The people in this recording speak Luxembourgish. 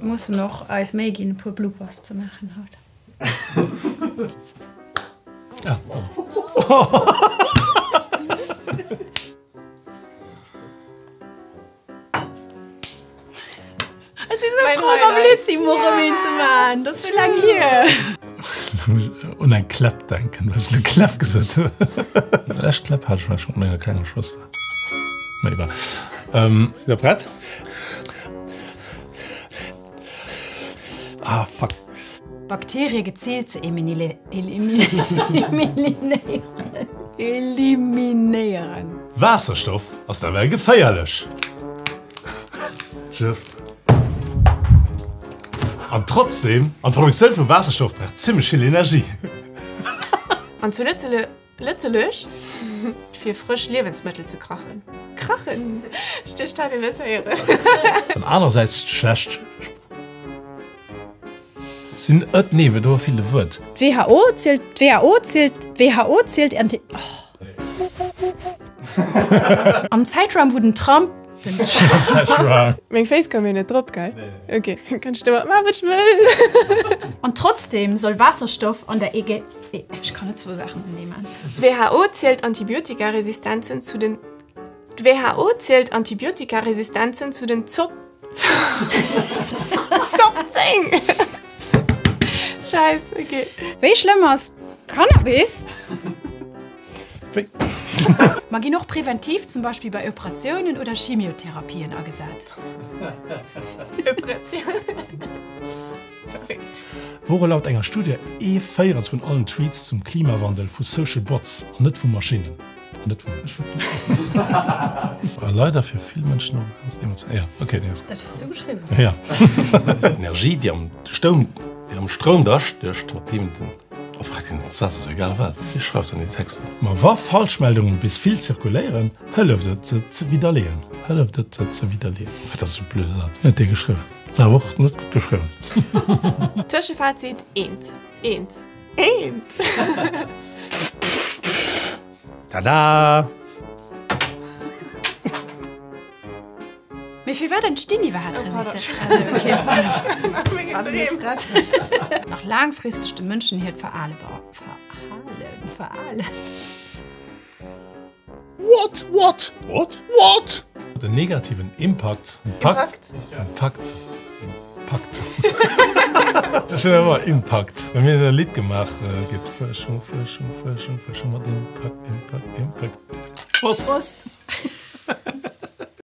Mussen och eis Méi ginn e puer Bloopers ze maachen haut. Ech si sou frou mam Lucie mol rëm een ze maachen, dat ass sou laang hier. Da muss ech un eng Kläpp denken, well s de Kläpp gesot hues. Lescht Kläpp hat ech vläicht mat menger klenger Schwëster. Mä egal. Sidd der prett? Ah, fuck. Bakterie geziilt ze eliminéieren. Waasserstoff ass nawell geféierlech. Just. An trotzdem, an d'Produktioun vu Waasserstoff brauch zimmlech vill Energie. An zu Lëtze. Lëtzebuerg fir frësch Liewensmëttel ze krachen. Krachen? Stécht hat een net héieren. An anerersäits schlecht sinn et, nee, well do feelt e Wuert. D'WHO zielt d'WHO zielt d'WHO zielt Anti. Am Zäitraum wou den Trump den. Meng Féiss kommen jo net drop, gell? Ok, kann ech domat maachen wat ech wëll. An trotzdem soll Waasserstoff an der Ege. Ech kann net zwou Saachen matenee maachen. D'WHO zielt Antibiotikaresistenzen zu den D'WHO zielt Antibiotikaresistenzen zu den Zop Zop 10! Scheiss, ok. Wéi schlëmm ass Cannabis? Ma ginn och präventiv, zum Beispill bei Operatiounen oder Chemiotherapien agesat. Wore laut enger Studie ee Véierels vun allen Tweets zum Klimawandel vu Social Bots an net vu Maschinnen. An net vu Mënschen. A leider fir vill Mënschen och ganz emotional. Ja, okay, nee, ass Dat hues du geschriwwen. Ja. D'Energie, déi am Stoum, déi am Stroum da stécht, mat deem den. Oh, frag den Saz ass egal wat, wie schreift dann déi Texter? Ma wa Falschmeldungen bis vill zirkuléieren, hëlleft et se ze widderleeën. Hëlleft et se ze widderleeën. Dat ass e blöde Saz. Wien huet dee geschriwwen? Awer och net gutt geschriwwen. Tëschefazit, Eent. Eent. Eent. Tada! Mee firwat entstinn iwwerhaapt Resistenzen? Nach laangfristeg de Mënschen hiert Verhale Verhalen. What? What? What? What? Den negativen Impakt. Impakt? Impakt. Impakt. Ech hunn ëmmer Impakt. Mir hunn e Lidd gemaach, geet Fuerschung, Fuerschung, Fuerschung, Fuerschung mat Impakt, Impakt, Impakt. Prost! Prost!